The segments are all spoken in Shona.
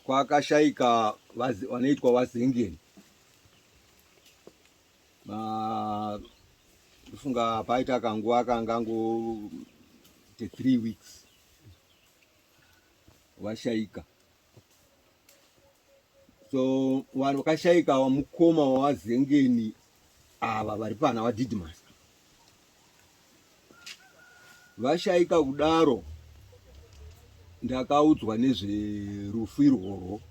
Kwakashaika vanoitwa vaZengeni. Ndofunga paita kanguva kangango the 3 weeks vashaika. So vanhu vakashaika vamukoma wavaZengeni ava vari pana vaDidmas vashaika kudaro, ndakaudzwa nezverufu irworwo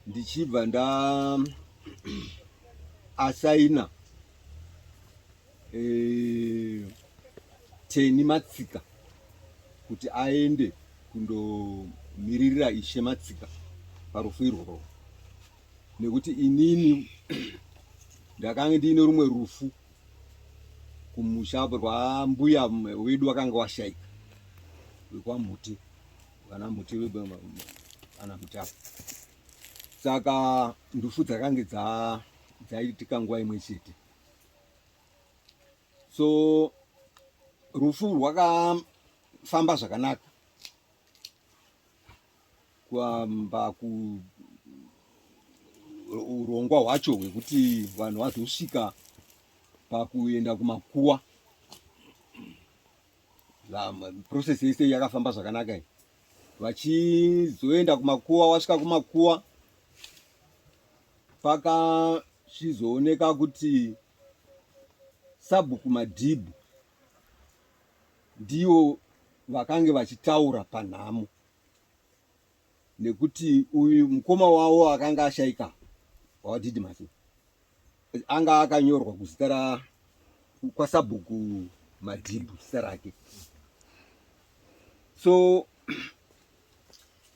ndichibva nda asaina Teni Matsika kuti aende kundomiririra Ishe Matsika parufu irworwo, nekuti inini ndakange ndiine rumwe rufu kumusha rwambuya wedu wakanga washaika wekwaMuti, vana Muti, ana Mutapo. Saka ndufu dzakange dzaitika nguva imwe chete. So rufu rwakafamba zvakanaka kuamba ku urongwa hwacho hwekuti vanhu vazosvika pakuenda kumakuwa, process yese yakafamba zvakanaka iyi. Vachizoenda kumakuwa, wasvika kumakuwa pakachizooneka kuti Sabhuku Madhibhu ndivo vakange vachitaura panhamo, nekuti uyu mukoma wavo akanga ashaika waDidimasi anga akanyorwa kuzita ra kwaSabhuku Madhibhu zita rake. So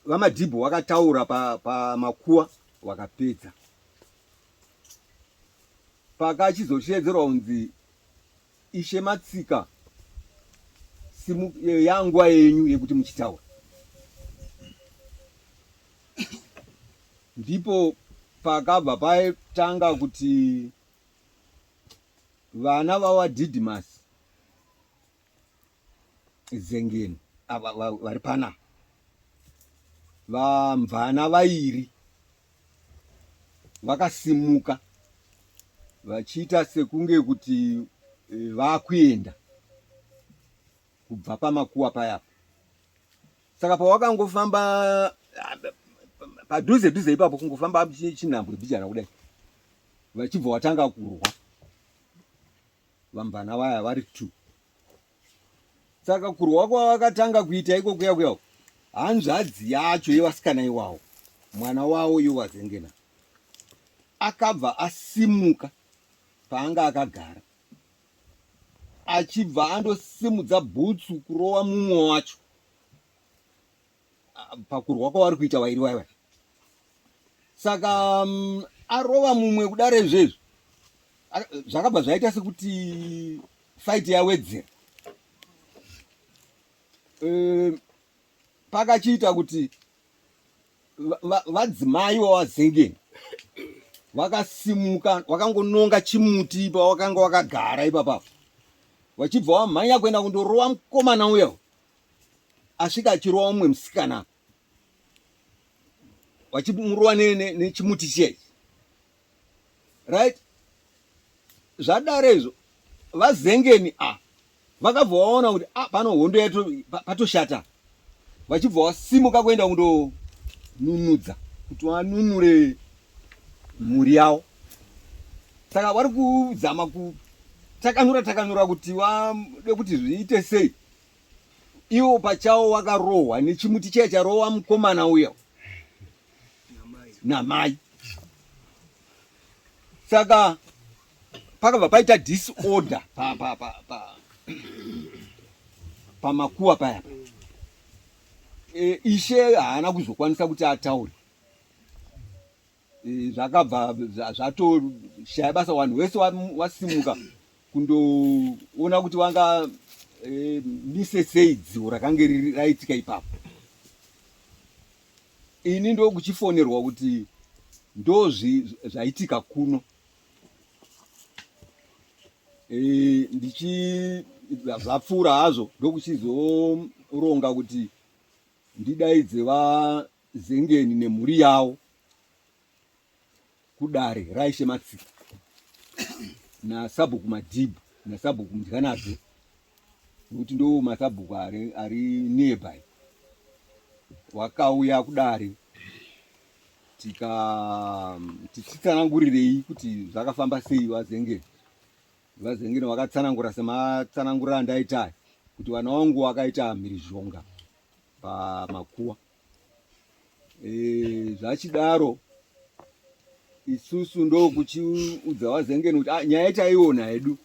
vaMadhibhu vakataura pamakuwa pa vakapedza, pakachizoshedzerwa kunzi Ishe Matsika, simu yanguva yenyu yekuti muchitaura. Ndipo pakabva paitanga kuti vana vawaDidmas Zengeni ava vari pana vamvana vairi vakasimuka vachiita sekunge kuti vakuenda kubva pamakuwa payapa. Saka pawakangofamba padhuze dhuze ipapo, kungofamba chinhambwe bhijana kudai, vachibva watanga kurwa vamvana vaya vari two. Saka kurwa kwavakatanga kuita iko kuya kuya, hanzvadzi yacho yevasikana iwawo, mwana wavo iwo vaZengena, akabva asimuka paanga akagara, achibva andosimudza bhutsu kurova mumwe wacho pakurwa kwavari kuita vairi vaiva. Saka arova mumwe kudaro izvezvi, zvakabva zvaita sekuti fight yawedzera. Pakachiita kuti vadzimai vavaZengeni vakasimuka, vakangononga chimuti pavakanga vakagara ipapapo, vachibva vamhanya kuenda kundorova mukomana uya asvika achirova mumwe musikana, vachimurova nechimuti chiya, right? Zvadaro izvo, vaZengeni a vakabva vaona kuti a pano hondo patoshata, vachibva vasimuka kuenda kundonunudza kuti vanunure mhuri yavo. Saka vari kuzama kutakanura takanura kuti vade kuti zviite sei. Ivo pachavo vakarohwa nechimuti chiya charova mukomana uya namai. Saka pakabva paita disorder pamakuwa paya. Ishe haana kuzokwanisa kuti ataure. Zvakabva zvatoshaya basa, vanhu vese wasimuka kundoona kuti vanga mise sei dzivo rakange raitika ipapo. Ini ndokuchifonerwa kuti ndo zvaitika kuno. Ndichi zvapfuura hazvo, ndokuchizoronga kuti ndidaidze va Zengeni nemhuri yavo kudare raIshe Matsika nasabhuku Madhibhu nasabhuku Mudyanadzo nekuti ndo masabhuku ari, ari nearby wakauya kudare tika tichitsanangurirei kuti zvakafamba sei vaZengeni VaZengeni vakatsanangura sematsanangurira andaita aya kuti vana vangu vakaita mhirizhonga pamakuwa. E, zvachidaro isusu ndokuchiudza VaZengeni kuti ah, nyaya taiona hedu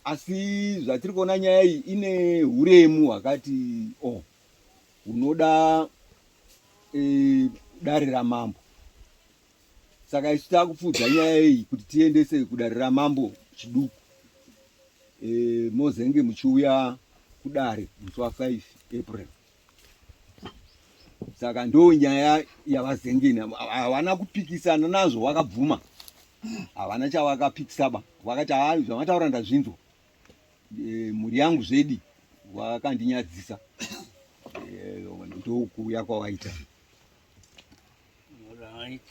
asi zvatiri kuona nyaya iyi ine uremu hwakati o oh, hunoda e, dare ramambo Saka isu takupfuudza nyaya iyi kuti tiendese kudare ramambo Chiduku. E, mozenge muchiuya kudare musi wa 5 April. Saka ndo nyaya yavaZengeni, havana kupikisana nazvo, vakabvuma, havana chavakapikisaba, vakati haa zvamataura ndazvinzwa. E, mhuri yangu zvedi vakandinyadzisa. E, ndokuuya kwavaita. Right.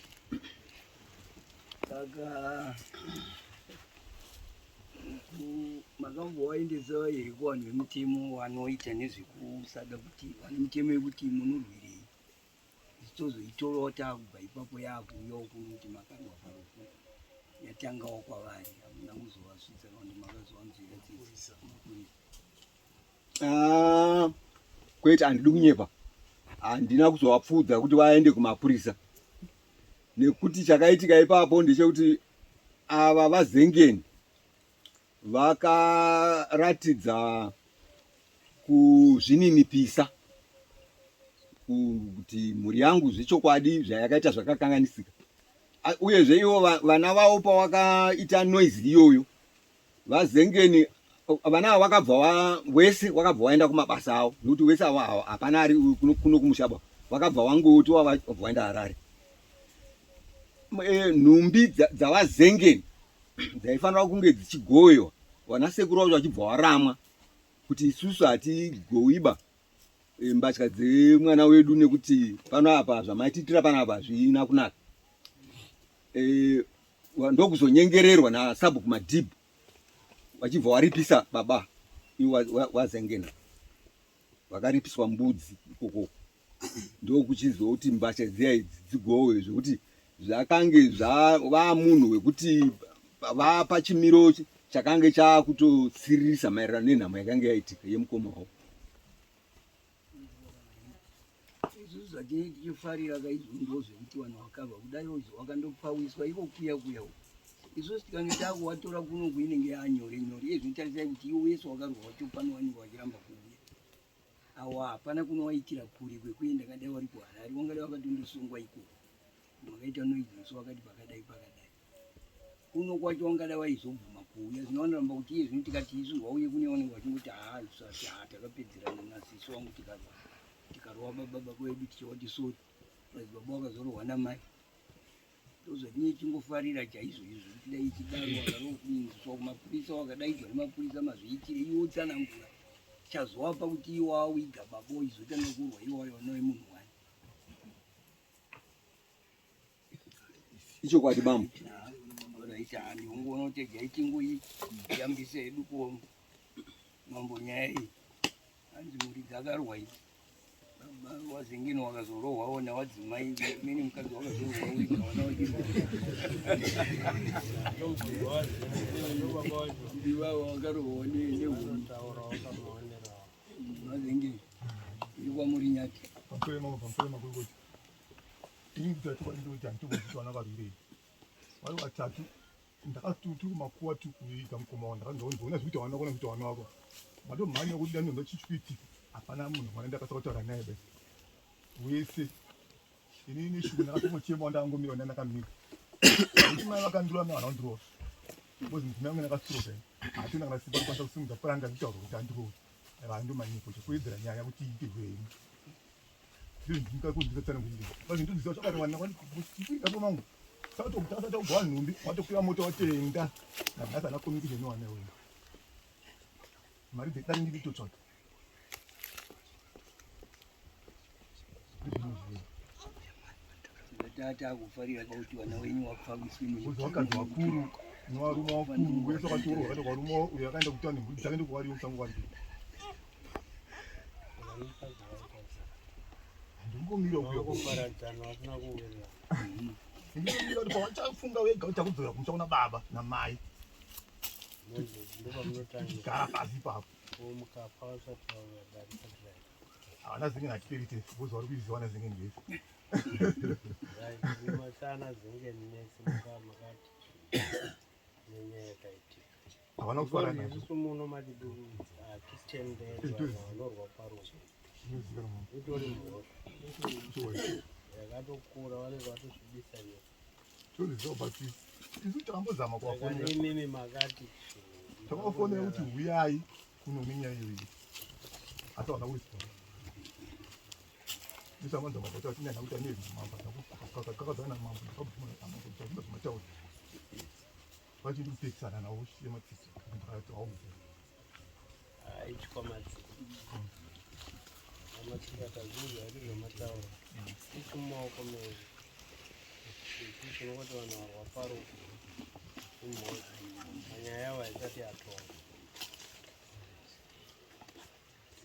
Saka makambowaendesa here kuvanhu vemutemo vanoita nezvekusada kuti vane mitemo yekuti munorwirei isu tozoitorawo taakubva ipapo yaakuuyawo kuno kuti makarwa parufu yatangawo kwavari hamuna kuzovasvitsa kana kuti makazovanzwira tsitsi mapurisa Ah, kwete handidi kunyepa handina kuzovapfuudza kuti vaende kumapurisa nekuti chakaitika ipapo ndechekuti ava vazengeni vakaratidza kuzvininipisa kuti mhuri yangu zvechokwadi zvayakaita zvakakanganisika uyezve ivo vana vavo pawakaita noise iyoyo VaZengeni vana ava vakabva wese wakabva waenda kumabasa avo nekuti wese avo hapana ari kuno kumusha ba vakabva wangoti wabva waenda Harare. E, nhumbi dzavaZengeni dzaifanira kunge dzichigowewa vana sekuru vacho vachibva waramwa kuti isusu hatigowiba e, mbatya dzemwana wedu nekuti pano apa zvamaitiitira pano apa hazvina kunaka. E, ndokuzonyengererwa nasabhuku Madhibhu vachibva waripisa baba iwo wazengena vakaripiswa mbudzi ikoko ndokuchizoti mbatya dziya idzi dzigowe zvekuti zvakange vamunhu wekuti vapachimiro chakange chakutotsiririsa maererano nenhamo yakange yaitika yemukoma wavo Isusu zvatinenge tichifarira kaizvo ndozvekuti vanhu vakarwa kudai izvo wakandopfawiswa iko kuya kuya uko. Isusu tikange takuvatora kuno kuinenge yanyore nyore iye zvino tarisai kuti iwo wese wakarwa wacho pano vanenge vachiramba kuuya. Awa hapana kunowaitira kure kwekuenda kadai wari kuHarare wangadai wakatondosungwa ikoko. Wakaita noise musi wakati pakadai pakadai. Kuno kwacho wangadai waizobvuma kuuya zvino vanoramba kuti iye zvino tikati isu vauye kune vanenge vachingoti haa isu ati haa takapedzerana nasisi wangu tikarwa tikarova baba baba vedu tichivati sori madzibaba wakazorohwa namai ndozvatinee chingofarira chaizvo izvo kuti dai chidaro wakarokuindiswa kumapurisa wakadaidzwa nemapurisa mazviitire iwe utsanangura chazowapa kuti iwo awiga baba izotanga kurwa iwayo vanoe munhu wani Ichokwadi bambo. Ndingoona kuti jaitingoiyambise hedu ko mambo nyaya iyi hanzi mhuri dzakarwa idzi wazengeni wakazorohwawo nawadzimai mene mukadzi wakazorohwa wega wana wachirwa ndivavo wakarohwa nehuni mazengeni iri kwamuri nyati pamusoro mambo pamusoro makurukota Ini kutaura chokwadi ndokuti handitombozviti vana varwirei vari vatatu ndakati tiri kumakuwa tiri kuiga mukoma wangu ndakanzwa zvekuita vana kona kuita vana vako matomhanya kuti danonzwa chii chikuitika hapana munhu mwana ndakasa kutaura naye bai wese ini neshuku ndakatongochema ndakangomira ndandakamira kuti mai vakandurova mai vana vandurova because mudzimai wangu ndakasuroka hatina kana simba rikwanisa kusimudza puranga zvitaurwa kuti andirove vandomanyepo chekuwedzera nyaya kuti iite hwenyu Wato nanhasi ana communication wana iwewe mari dzedare ndiri kutotsvaka. Tatakufarira kuti vana wenyu wapfawiswe Kuzi vakadzi vakuru nevarume vakuru vese vakatorwa vakaenda kuvarume uyo akaenda kutaura nemhuri dzake ndokuvari musango vari ndingomira kuya Kuparadzana vasina kuwirirana. ndingomira kuti pavachafunga vega kuti takudzokera kumusha kuna baba namai Ndopamunotangira. tichigara pasi ipapo Mukafa vasati vauya dare risati raita. Havana zenge natiperi tese because vari kuiziva vana zenge ndese. Right, masana zenge nese makati nenyaya yakaitika. Havana kufara nazvo. Isusu muno mati hatitenderi vanhu vanorwa parufu. Zvinozivikanwa mambo. Itori mhosva Sure. yakatokura vanenge vatosvibisa nyika. Tozviziva but isu takambozama Saka kuvafonera. imimi makati Takavafonera kuti huyai kuno nenyaya iyoyi. Asi havana kurisponda. Ndisamanza mambo kuti nyanya kuti ane mambo ndakakakadzana namambo ndakabvuma namambo kuti hazvina zvamataura. Vachiri kupikisana nawo shematsitsi ndakati hauzivi. Aitywa matsika. Amatsika tazvinzwa hedu zvamataura. Isu mumaoko menyu. Isu tinongoti vanhu varwa parufu imhosva. Nyaya yavo haisati yatongwa.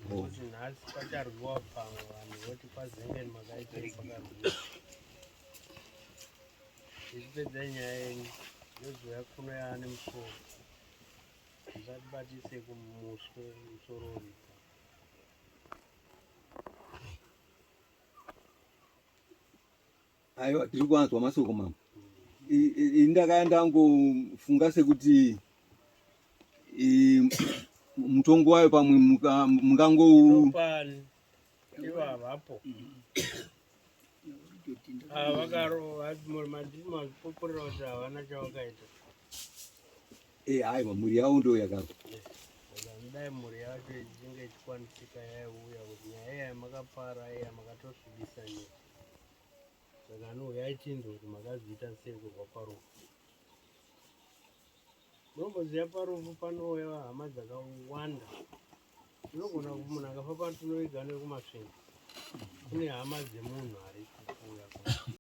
Nekuti nhasi pacharwiwa pamwe vanhu voti kwaZengeni makaitei pakarwiwa. Ichipedza nyaya yenyu yozouya kuno yaane musoro. Musatibatise kumuswe musoro uripo. Aiwa, tiri kuanzwa masoko mambo. Ini ndakaya ndangofunga sekuti mutongo wayo pamwe mungangou Ndopani ivo havapo. Ava vakarova mazipupurira kuti havana chavakaita. Eh, aiwa mhuri yavo ndo yakarwa. Saka dai mhuri yacho ichinge ichikwanisika yaiuya kuti nyaya iya yamakapara iya makatosvibisa nyika. Saka anouyai tinzwe kuti makazviita sei kurwa parufu. Munomboziva parufu panouya hama dzakawanda. Tinogona munhu akafa pano tinoviga nekumasvingo. Kune hama dzemunhu ari kuuya.